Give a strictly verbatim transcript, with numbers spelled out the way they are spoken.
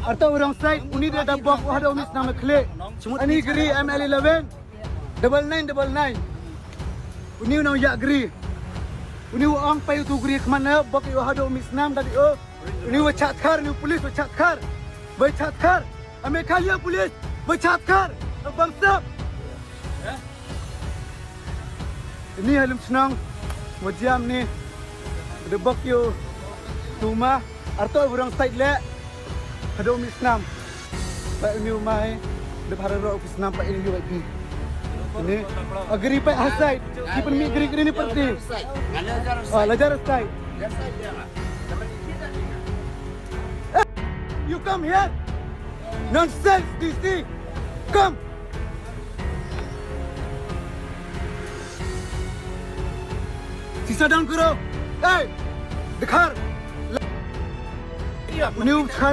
Arto u wrong side, uni da da bok u haduh mih snam khlieh. Ani gri M L eleven, double nine double nine. Uni u nang yak gri. Uni u ong pai u tu gri khmat na bok u haduh mih snam da di o. Uni u chat khar, uni u police u chat khar. Bai chat khar. Ame kha ya police, bai chat khar. Bang sap. Ini halum chnong, wajiam ni, de bok yo, tuma, arto burang side le, hado mi snam, pa ini umai, de para ro mi snam pa ini U I P. Ini, agri pa hasai, ki pen mi gri gri ni parti. Ah, lajar side. You come here. Nonsense, D C. Come. Sisa down karo. Hey. Dikhar. New khar.